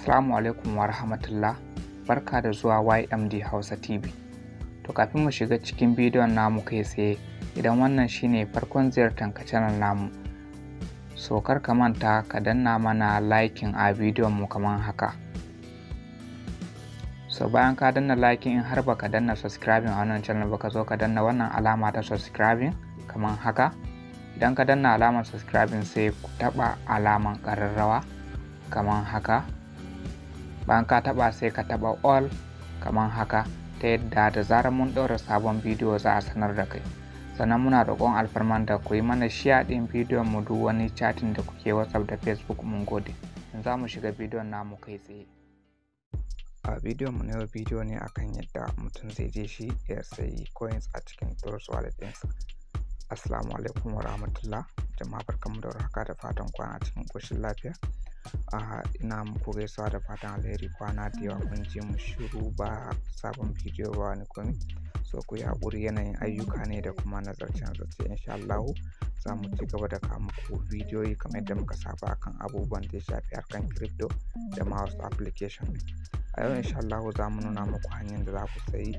Assalamu alaikum wa rahmatullah. Barka da zuwa YMD Hausa TV. To, kafin mu shiga cikin bidiyon namu kai tsaye, idan wannan shine farkon ziyartar ka channel namu, so kar ka manta ka danna mana liking a bidiyon mu kamar haka. So bayan ka danna liking, in har baka danna subscribing a wannan channel ba, ka zo ka danna wannan alama ta subscribing kamar haka. Idan ka danna alamar subscribing, sai ku taɓa alaman ƙararrawa kamar haka. Bayan ka taɓa, sai ka taɓa all kamar haka, ta yadda da zarar mun ɗaura sabon bidiyo za a sanar da kai. Sannan muna roƙon alfarman da ku yi mana share ɗin bidiyon mu duk wani chatting da kuke WhatsApp da Facebook. Mun gode. Yanzu za mu shiga bidiyon namu kai tsaye. A bidiyon mu na yau, bidiyo ne akan yadda mutum zai je shi ya sayi coins a cikin Trust Wallet ɗinsa. Assalamu alaikum wa rahmatullah. Jama'a, barkanmu da warhaka, da fatan kwana cikin ƙoshin lafiya. Ina muku gaisuwa da fatan alheri. Kwana da yawa kun ji mu shiru, ba sabon bidiyo, ba wani komi. So ku yi haƙuri, yanayin ayyuka ne da kuma nazarce nazarce. Insha Allahu za mu ci gaba da kawo muku bidiyoyi kamar yadda muka saba akan abubuwan da ya shafi harkan crypto da ma wasu application ɗin. A yau, insha Allahu, za mu nuna muku hanyar da za ku sayi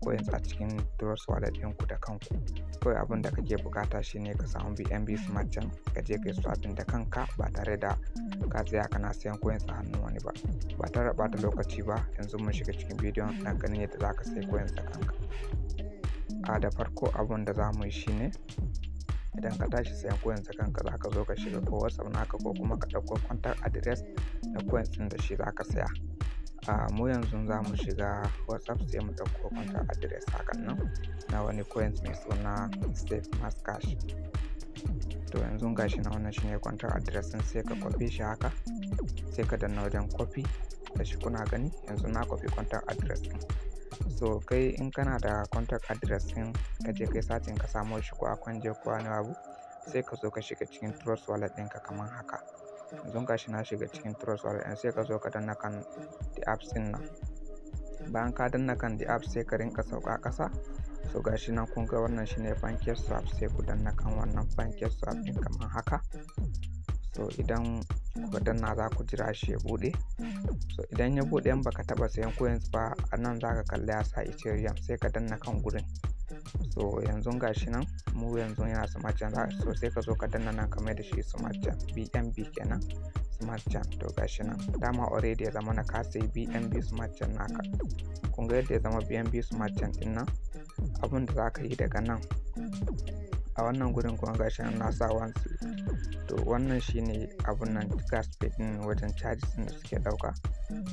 coins a cikin Trust Wallet ɗinku da kanku. Kawai abin da kake buƙata shine ka samu BNB Smart Chain, ka je ka yi swapping da kanka ba tare da ka tsaya kana sayan coins a hannun wani ba. Ba tare da ɓata lokaci ba, yanzu mun shiga cikin bidiyon don ganin yadda za ka sayi coins da kanka. A da farko, abin da za mu yi shine, idan ka tashi sayan coins da kanka, za ka zo ka shiga ko WhatsApp naka ko kuma ka ɗauko contact address na coins ɗin da shi za ka saya. A mu yanzu za mu shiga WhatsApp, sai mu ɗauko contact address hakan nan na wani coins mai suna Safe Max Cash. To, yanzu gashi na, wannan shine contact address ɗin. Sai ka copy shi haka, sai ka danna wajen copy da shi. Kuna gani, yanzu na copy contact address ɗin. So kai in kana da contact address ɗin, ka je kai searching ka samo shi ko a Coinje ko wani abu, sai ka zo ka shiga cikin Trust Wallet ɗinka kamar haka. Yanzu gashi na shiga cikin Trust Wallet ɗin. Sai ka zo ka danna kan the apps ɗin nan. Bayan ka danna kan the apps, sai ka rinka sauka ƙasa. So gashi nan, kun ga wannan shine Pancake Swap. Sai ku danna kan wannan Pancake Swap ɗin kamar haka. So idan kuka danna, za ku jira shi ya buɗe. So idan ya buɗe, in baka taɓa sayan coins ba, a nan za ka kalli ya sa Ethereum, sai ka danna kan gurin. So yanzu gashi nan, mu yanzu yana Smart Chain. So sai ka zo ka danna nan, ka mai da shi Smart Chain, BNB kenan, Smart Chain. To, gashi nan, dama already ya zama na ka sayi BNB Smart Chain naka. Kun ga yadda ya zama BNB Smart Chain ɗin nan. Abin da za ka yi daga nan, a wannan gurin kuma, gashi nan na sa one. To, wannan shine abun nan, gas fee ɗin, wajen charges ɗin da suke ɗauka.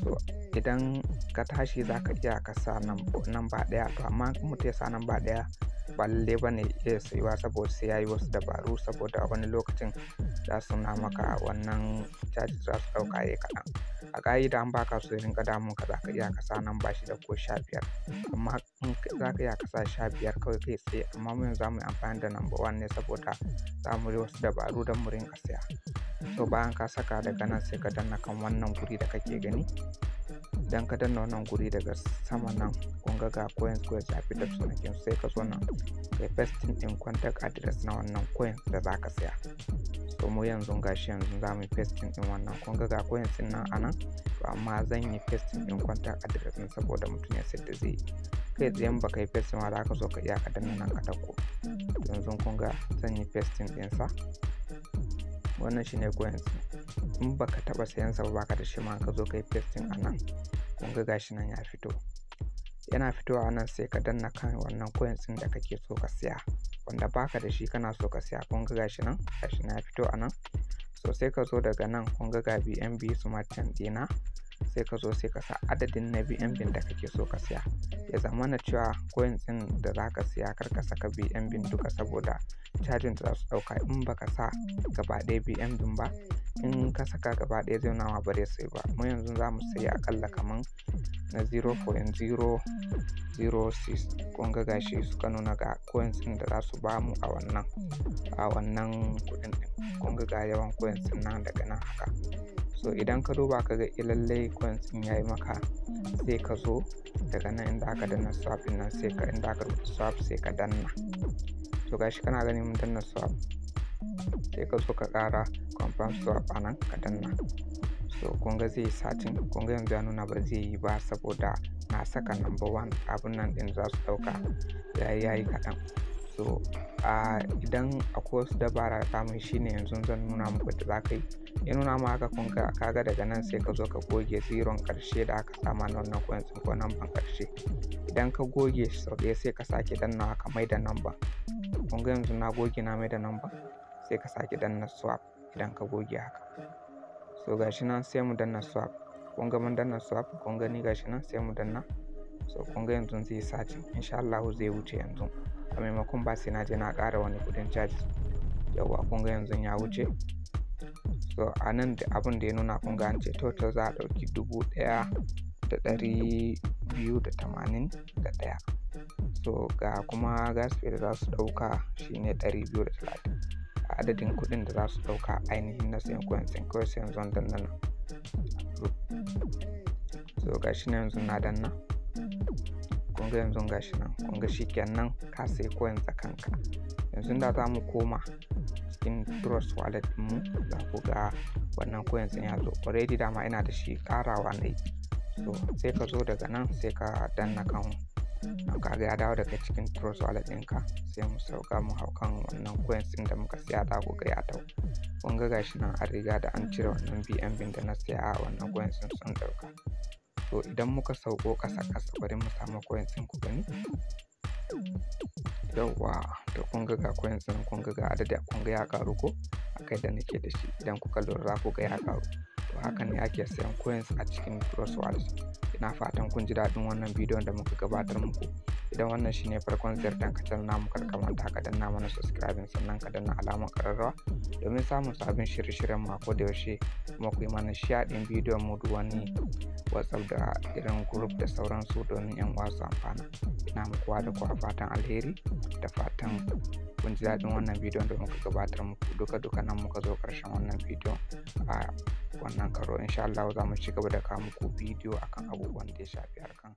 So idan ka tashi, za ka iya ka sa namba ɗaya. To, amma in mutum ya sa namba ɗaya, ba lallai ba ne iya sayuwa, saboda sai ya yi wasu dabaru, saboda wani lokacin za su nuna maka wannan charges za su ɗauka yayi kaɗan. A ƙa'ida, in baka so ya rinƙa damun ka, za ka iya ka sa namba 6 ko 15. Amma in za ka iya ka sa 15 kawai kai tsaye. Amma mu yanzu za mu yi amfani da number one ne, saboda za mu yi wasu dabaru don mu rinƙa saya. So bayan ka saka, daga nan sai ka danna kan wannan guri da kake gani. Idan ka danna wannan guri daga sama nan, kun ga ga coins, coins ya fitar sunakin. Sai ka zo nan kai pasting ɗin contact address na wannan coin da za ka saya. So mu yanzu gashi, yanzu za mu yi pasting ɗin wannan. Kun ga ga coins ɗin nan a nan. To, amma zan yi pasting ɗin contact address ɗin saboda mutum ya sayar da zai yi. Kai tsaye, in baka yi pasting ma, za ka zo ka iya ka danna nan ka ɗauko. Yanzu kun ga zan yi pasting ɗinsa. Wannan shine coins. In baka taɓa sayan sa ba, baka da shi ma, ka zo ka yi pasting a nan, kun ga gashi nan ya fito. Yana fitowa nan, sai ka danna kan wannan coins ɗin da kake so ka siya, wanda baka da shi kana so ka siya. Kun ga gashi nan ya fito a nan. So sai ka zo daga nan, kun ga ga BNB Smart Chain ɗina. Sai ka zo sai ka sa adadin na BNB da kake so ka siya. Ya zama na cewa coins ɗin da za ka siya, kar ka saka BNB duka, saboda cajin da za su ɗauka in baka sa gaba ɗaya BNB ba. In ka saka gaba ɗaya, zai nuna ma ba zai sayi ba. Mu yanzu za mu sayi aƙalla kaman na 0.006. Kun ga gashi suka nuna ga coins ɗin da za su bamu a wannan kuɗin ɗin. Kun ga ga yawan coins ɗin nan daga nan haka. So idan ka duba ka ga lallai coins ɗin yayi maka, sai ka zo daga nan inda aka danna swap ɗin nan, sai ka inda aka rubuta swap, sai ka danna. So gashi kana gani mun danna swap. Sai ka zo ka ƙara confirm swap a nan, ka danna. So kun ga zai yi searching. Kun ga yanzu ya nuna ba zai yi ba saboda na saka number 1, abun nan ɗin za su ɗauka yayi kaɗan. So idan akwai wasu dabara da zamu yi shine yanzu zan nuna muku da za ka yi. Ya nuna ma haka, kun ga kaga daga nan sai ka zo ka goge zeron ƙarshe da aka sama na wannan coins ɗin ko number ƙarshe. Idan ka goge shi sau ɗaya, sai ka sake dannawa ka maida number. Kun ga yanzu na goge, na maida number, sai ka sake danna swap idan ka goge haka. So gashi nan, sai mu danna swap. Kun ga mun danna swap, kun gani, gashi nan, sai mu danna. So kun ga yanzu zai searching, insha Allahu zai wuce yanzu. A maimakon ba sai na je na ƙara wani kuɗin charges. Yawwa, kun ga yanzu ya wuce. So a nan da abin da ya nuna, kun ga an ce total za a ɗauki 1,281. So ga kuma gas fee da za su ɗauka shine 230. Adadin kuɗin da za su ɗauka ainihin na sayan coins ɗin kawai, sai yanzu danna nan. So gashi nan yanzu na danna. Kun ga yanzu gashi nan, kun ga shikenan, ka sayi coins da kanka. Yanzu da za mu koma cikin Trust Wallet ɗinmu, za ku ga wannan coins ɗin ya zo. Already dama ina da shi, ƙarawa na yi. So sai ka zo daga nan, sai ka danna kan nan, kaga ya dawo daga cikin Trust Wallet ɗinka. Sai mu sauka mu hau kan wannan coins ɗin da muka siya, za ku ga ya taho. Kun ga gashi nan, an riga da an cire wannan BNB da na siya a wannan coins ɗin, sun ɗauka. So idan muka sauko ƙasa ƙasa, bari mu samu coins ɗin ku gani. Yawwa, to kun ga ga coins ɗin, kun ga ga adadi, kun ga ya ƙaru ko akai da nake da shi. Idan kuka lura, za ku ga ya ƙaru. To hakan ne ake sayan coins a cikin Trust Wallet. Ina fatan kun ji daɗin wannan bidiyon da muka gabatar muku. Idan wannan shine farkon ziyartar ka channel namu, kar ka manta ka danna mana subscribing, sannan ka danna alamar ƙararrawa domin samun sabbin shirye-shiryen mu a koda yaushe. Kuma ku yi mana share ɗin bidiyon mu duk wani WhatsApp da irin group da sauransu domin 'yan uwa su amfana. Ina muku da kowa fatan alheri, da fatan kun ji daɗin wannan bidiyon da muka gabatar muku. Duka duka nan muka zo ƙarshen wannan bidiyon a wannan karo. Insha Allah za mu ci gaba da kawo muku bidiyo akan abubuwan da ya shafi harkan